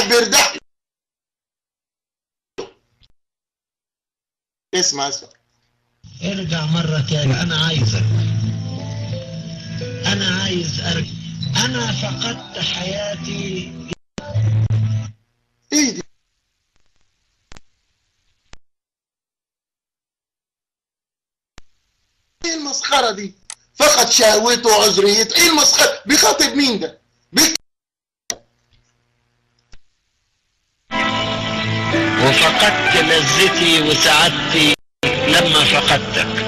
قاعد بيردح له. اسمع اسمع. ارجع مرة تاني، أنا عايزك، أنا عايز أرجع، أنا فقدت حياتي. إيه دي؟ إيه المسخرة دي؟ فقد شهوته وعذريته، إيه المسخرة؟ بيخاطب مين ده؟ وفقدت لذتي وسعادتي لما فقدتك،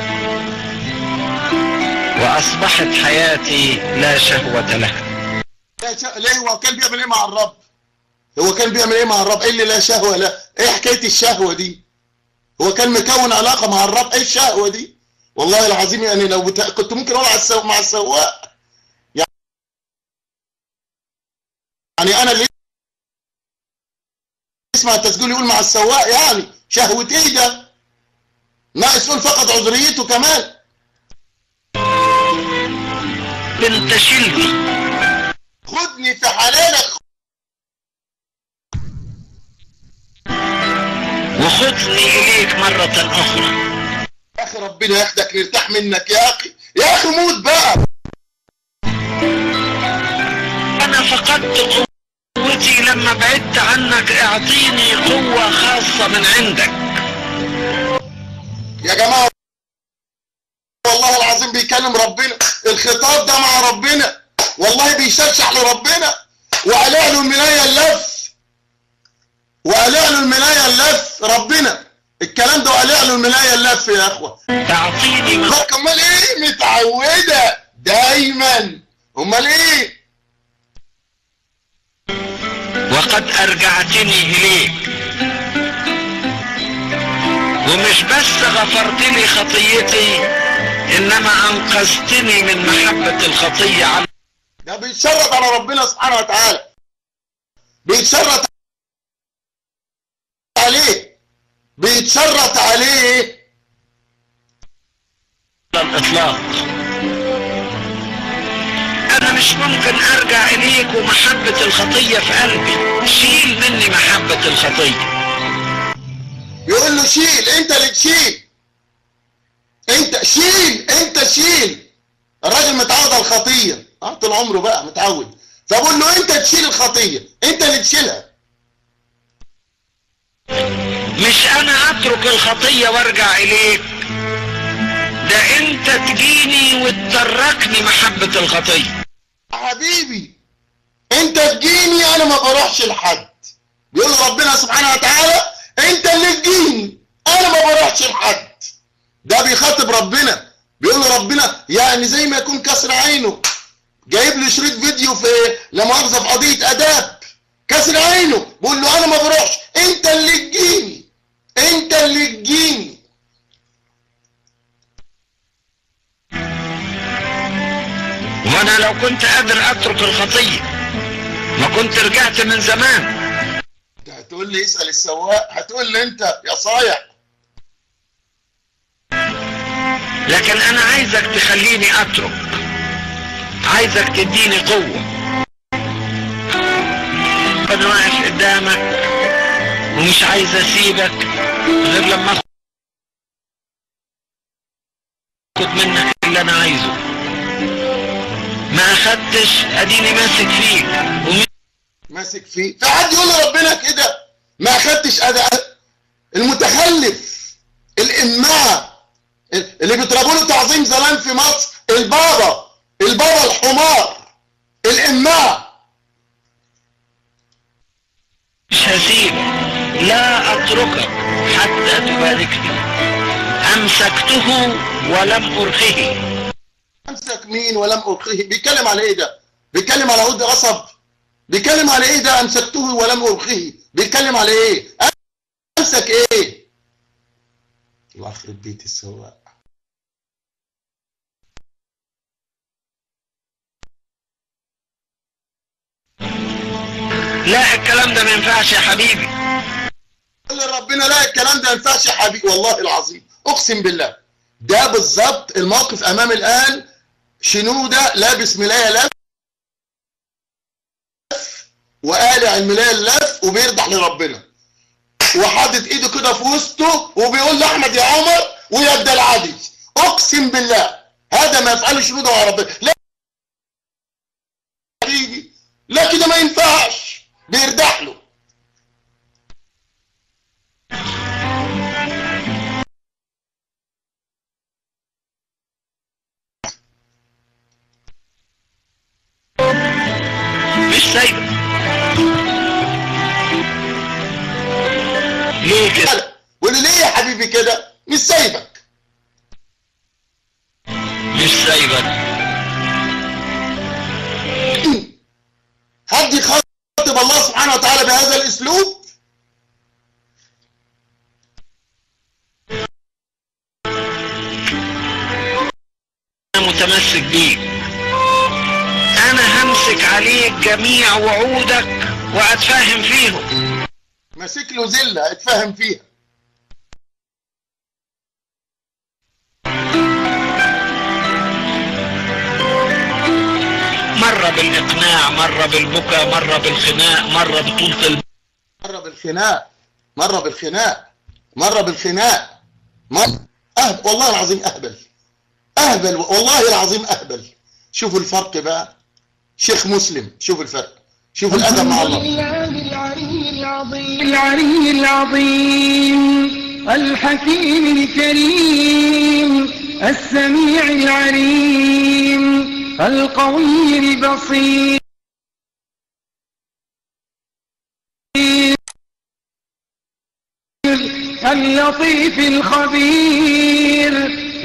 وأصبحت حياتي لا شهوة لها. ليه هو كان بيعمل إيه مع الرب؟ هو كان بيعمل إيه مع الرب؟ إيه اللي لا شهوة لا؟ إيه حكاية الشهوة دي؟ هو كان مكون علاقة مع الرب، إيه الشهوة دي؟ والله العظيم يعني لو كنت ممكن أقول مع السواق، يعني أنا اللي يسمع التسجيل يقول مع السواق، يعني شهوة إيه ده؟ ناقص يقول فقد عذريته كمان. انت شيلني، خدني في حلالك، وخدني إليك مرة أخرى. يا أخي ربنا ياخدك نرتاح منك يا أخي، يا أخي موت بقى. أنا فقدت قوتي لما بعدت عنك، اعطيني قوة خاصة من عندك. يا جماعة والله العظيم بيكلم ربنا، الخطاب ده مع ربنا، والله بيشرشح لربنا، وقلع له المناية اللف، وقلع له المناية اللف ربنا، الكلام ده وقلع له المناية اللف يا اخوة. تعطيني امال ايه؟ متعودة دايما، امال ايه؟ وقد ارجعتني اليك، ومش بس غفرت لي خطيتي، انما انقذتني من محبة الخطية. على ده بيتشرط على ربنا سبحانه وتعالى، بيتشرط عليه، بيتشرط عليه على الاطلاق. انا مش ممكن ارجع اليك ومحبة الخطية في قلبي، شيل مني محبة الخطية. يقول له شيل، انت اللي تشيل، انت شيل، انت شيل. الراجل متعود على الخطية طول عمره بقى متعود، فبقول له انت تشيل الخطية، انت اللي تشيلها، مش انا اترك الخطية وارجع اليك، ده انت تجيني وتتركني محبة الخطية. حبيبي انت تجيني، انا ما بروحش لحد. بيقول ربنا سبحانه وتعالى انت اللي تجيني، انا ما بروحش لحد. ده بيخاطب ربنا، بيقول له ربنا يعني زي ما يكون كسر عينه، جايب له شريط فيديو في لا مؤاخذة في قضية اداب، كسر عينه، بيقول له انا ما بروحش، انت اللي تجيني، انت اللي تجيني. وانا لو كنت قادر اترك الخطية ما كنت رجعت من زمان. انت هتقول لي اسال السواق، هتقول لي انت يا صايع. لكن انا عايزك تخليني اترك، عايزك تديني قوة. انا واقف قدامك ومش عايز اسيبك غير لما اخد منك اللي انا عايزه. ما اخدتش اديني ماسك فيك ماسك فيه. في حد يقول لربنا كده ما اخدتش؟ المتخلف الامعه اللي بيضربوا له تعظيم زمان في مصر، البابا، البابا الحمار، الامعه. مش هسيبك، لا اتركك حتى تباركني. امسكته ولم ارخه. امسك مين ولم ارخه؟ بيتكلم على ايه ده؟ بيتكلم على عود قصب؟ بيتكلم على ايه ده؟ امسكته ولم ارخه، بيتكلم على ايه؟ امسك ايه؟ الله يخرب بيت السواق. لا الكلام ده ما ينفعش يا حبيبي. قال لربنا لا الكلام ده ما ينفعش يا حبيبي. والله العظيم اقسم بالله ده بالظبط الموقف امام الان. شنودة لابس ملايه لف وقالع الملايه اللف وبيردح لربنا، وحاطط ايده كده في وسطه وبيقول لاحمد يا عمر ويا الدلعدي. اقسم بالله هذا ما يفعله شنودة مع ربنا. لا حبيبي، لا كده ما ينفعش، بيردح له. مش سايبك ليه كده؟ واللي ليه يا حبيبي كده؟ مش سايبك، مش سايبك. حد يخاطب الله سبحانه وتعالى بهذا الاسلوب؟ انا متمسك بيك، انا همسك عليك جميع وعودك واتفاهم فيهم. ماسك له زلة اتفاهم فيها. مرة بالإقناع، مرة بالبكاء، مرة بالخناق، مرة بطولة مرة بالخناق، مرة بالخناق، مرة بالخناق، مرة والله العظيم أهبل، أهبل والله العظيم أهبل. شوفوا الفرق بقى، شيخ مسلم، شوفوا الفرق، شوفوا الأدب مع الله. العلي العظيم، العلي العظيم، الحكيم الكريم، السميع العليم، القوي البصير، اللطيف الخبير،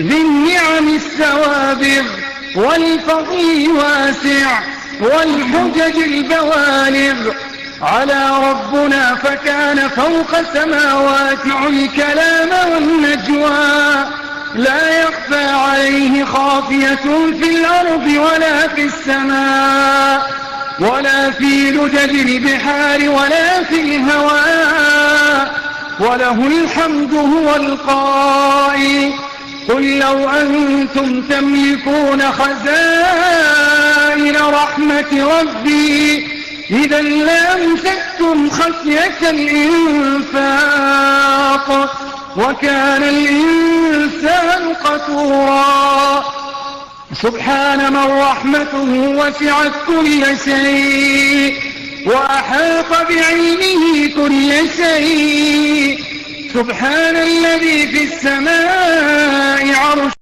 ذي النعم السوابغ، والفضل الواسع، والحجج البوالغ. على ربنا فكان فوق سماوات الكلام والنجوى، لا يخفى عليه خافية في الأرض ولا في السماء، ولا في لجج البحار ولا في الهواء، وله الحمد هو القائل قل لو أنتم تملكون خزائن رحمة ربي إذا لأمسكتم خشية الإنفاق وكان الإنسان قتورا. سبحان من رحمته وسعت كل شيء وأحاط بعلمه كل شيء. سبحان الذي في السماء عرشه،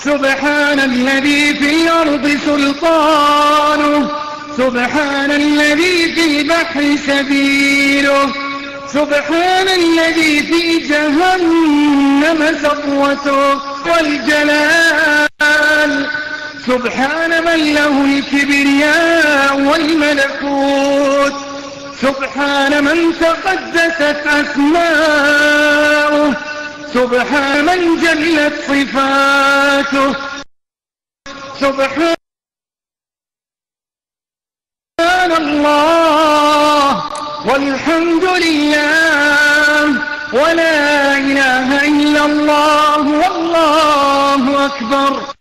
سبحان الذي في الأرض سلطانه، سبحان الذي في البحر سبيله، سبحان الذي في جهنم سطوته والجلال، سبحان من له الكبرياء والملكوت، سبحان من تقدست أسماؤه، سبحان من جلت صفاته، سبحان الله والحمد لله ولا إله إلا الله والله أكبر.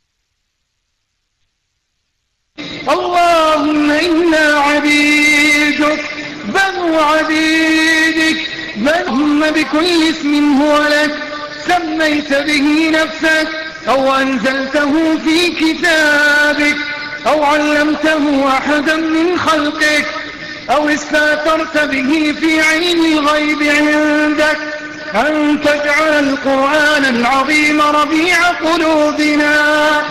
اللهم إنا عبيدك بنو عبيدك، اللهم بكل اسم هو لك سميت به نفسك أو أنزلته في كتابك أو علمته أحدا من خلقك أو استأثرت به في علم الغيب عندك، أن تجعل القرآن العظيم ربيع قلوبنا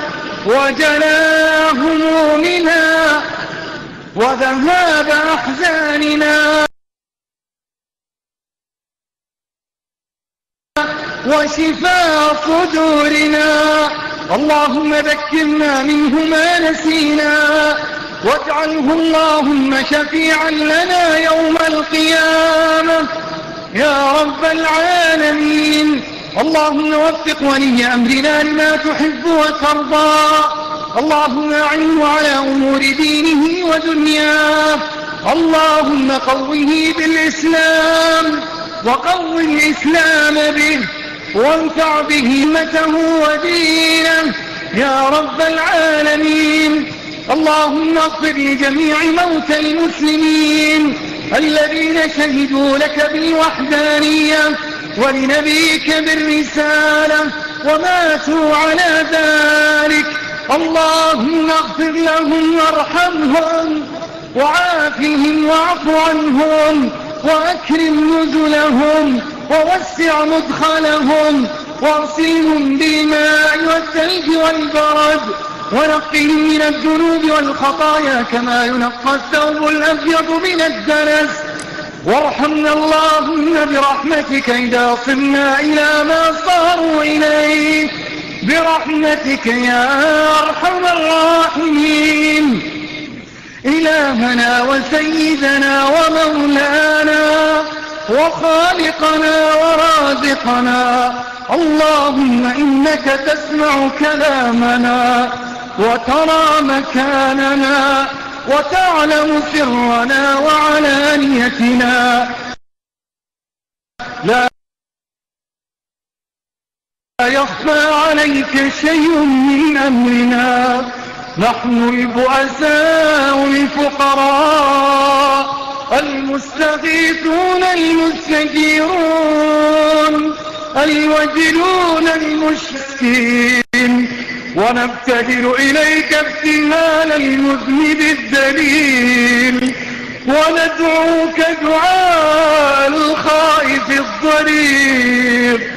وجلاء همومنا وذهاب أحزاننا وشفاء صدورنا. اللهم ذكرنا منه ما نسينا واجعله اللهم شفيعا لنا يوم القيامة يا رب العالمين. اللهم وفق ولي أمرنا لما تحب وترضى، اللهم أعنه على أمور دينه ودنياه، اللهم قوة بالإسلام وقو الإسلام به وانفع به أمته ودينه يا رب العالمين. اللهم اغفر لجميع موتى المسلمين الذين شهدوا لك بالوحدانية ولنبيك بالرسالة وماتوا على ذلك. اللهم اغفر لهم وارحمهم وعافهم واعف عنهم وأكرم نزلهم ووسع مدخلهم واغسلهم بالماء والثلج والبرد ونقهم من الذنوب والخطايا كما ينقى الثوب الأبيض من الدنس. وارحمنا اللهم برحمتك إذا صرنا إلى ما صاروا إليه برحمتك يا أرحم الراحمين. إلهنا وسيدنا ومولانا وخالقنا ورازقنا، اللهم إنك تسمع كلامنا وترى مكاننا وتعلم سرنا وعلانيتنا، لا يخفى عليك شيء من أمرنا. نحن البؤساء الفقراء المستغيثون المستجيرون الوجلون المشفقين، ونبتهل إليك ابتهال المذنب الذليل، وندعوك دعاء الخائف الضرير،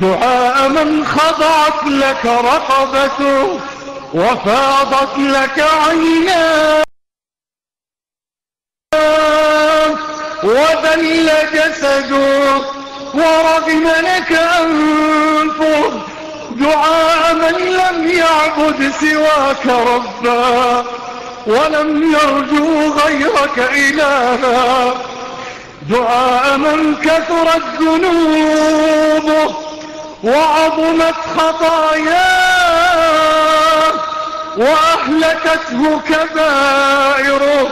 دعاء من خضعت لك رقبته وفاضت لك عيناه وذل جسده ورغم لك أنفه، دعاء من لم يعبد سواك ربا ولم يرجو غيرك إلها، دعاء من كثرت ذنوبه وعظمت خطاياه وأهلكته كبائره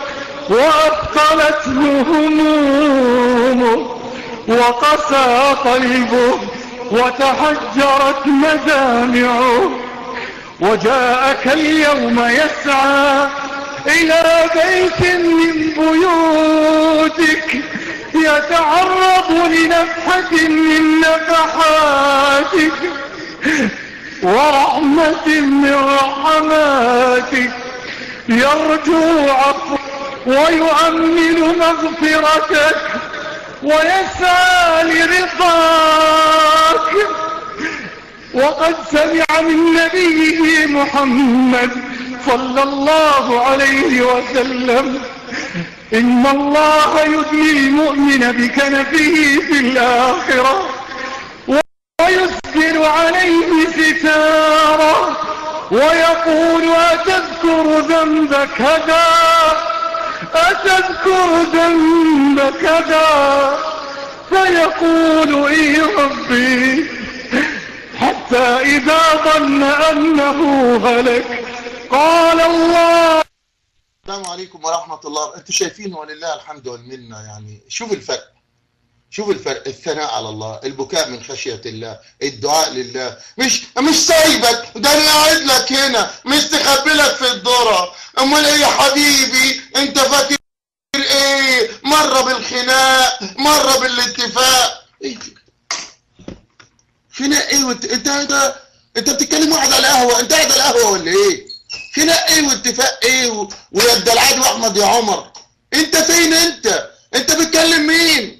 وأثقلته همومه وقسى قلبه وتحجرت مدامعه، وجاءك اليوم يسعى إلى بيت من بيوتك يتعرض لنفحة من نفحاتك ورحمة من رحماتك، يرجو عفوك ويؤمل مغفرتك ويسعى لرضاك. وقد سمع من نبيه محمد صلى الله عليه وسلم: إن الله يدني المؤمن بكنفه في الآخرة ويسبل عليه ستاره ويقول: أتذكر ذنب كذا، أتذكر ذنب كذا، فيقول: إي ربي، حتى إذا ظن أنه هلك قال الله. السلام عليكم ورحمة الله. انتم شايفين ولله الحمد والمنة، يعني شوف الفرق، شوف الفرق، الثناء على الله، البكاء من خشية الله، الدعاء لله. مش سايبك، ده انا قاعد لك هنا مستخبي لك في الذرة. امال ايه يا حبيبي؟ انت فاكر ايه؟ مرة بالخناق، مرة بالاتفاق. ايه خناق ايه؟ انت بتتكلم واحد على القهوة، انت قاعد على القهوة ولا ايه؟ خناق ايه واتفاق ايه ويا الدلعاد واحمد يا عمر؟ انت فين انت؟ انت بتكلم مين؟